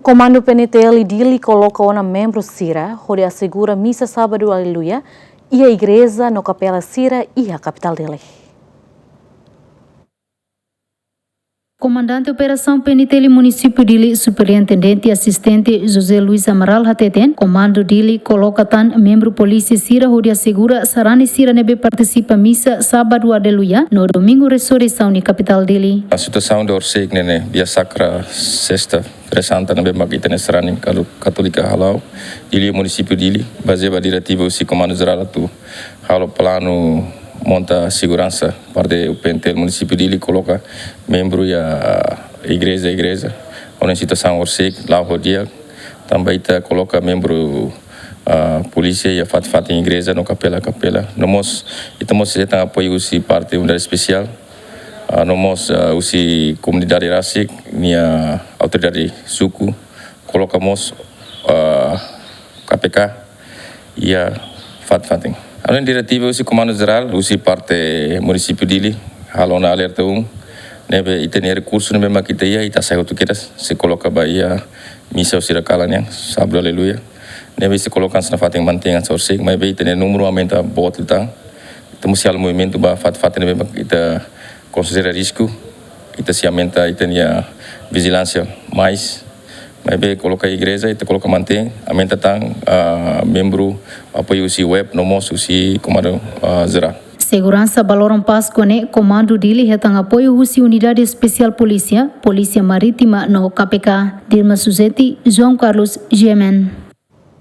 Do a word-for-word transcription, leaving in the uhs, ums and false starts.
Komandu P N T L Dili koloka ona membru sira hodi asegura misa Sábadu Aleluia iha igreja no kapela sira iha kapitál Dili. Komandante Operasaun P N T L Munisípiu Dili, Superintendente Asistente José Luis Amaral hateten, Komandu Dili koloka tan membru polísia sira hodi asegura sarani sira ne'ebé partisipa misa Sábadu Aleluia no Domingu Resurreisaun iha kapitál Dili. A situasaun de orsek ne'e, Via Sacra, sesta, Santa ne'ebé mak ita-nia sarani kalu Katólika hala'o, Dili, Munisípiu Dili, bazeia ba diretiva husi Komandu Jerál atu halo planu monta seguransa parte P N T L Munisípiu Dili koloka membru iha igreja, igreja. Ona situasaun orsek, la'o ho di'ak, tanba ita koloka membru, ah, polísia iha fatin-fatin igreja no kapela, kapela. No mós, ita mós hetan apoiu husi parte Unidade Espesiál, ah, no mós, ah, husi komunidade rasik, nia autoridade suku, koloka mós, ah, K P K iha fatin-fatin. Além diretiva husi Komandu Jerál, husi parte Munisípiu Dili, halo ona alerta um, ne'ebé ita-nia rekursu ne'ebé mak ita iha, ita hasai hotu kedas, sei koloka ba iha misa sira kalan nian, Sábadu Aleluia. Ne'ebé sei koloka hanesan fatin mantein hanesan orsek, maibé ita-nia númeru aumenta boot liután. Ita mós sei halo movimentu ba fatin-fatin ne'ebé mak ita konsidera risku, ita sei aumenta ita-nia vijilánsia mais. Maibé koloka igreja, ita koloka mantein, aumenta tan, ah, membru apoiu husi web, no mós husi Komandu, ah, Jerál. Seguransa ba loron Páskua ne'e, Komandu Dili hetan apoiu husi Unidade Espesiál Polísia, Polísia Marítima no K P K. Dilma Suzeti, João Carlos, G M N.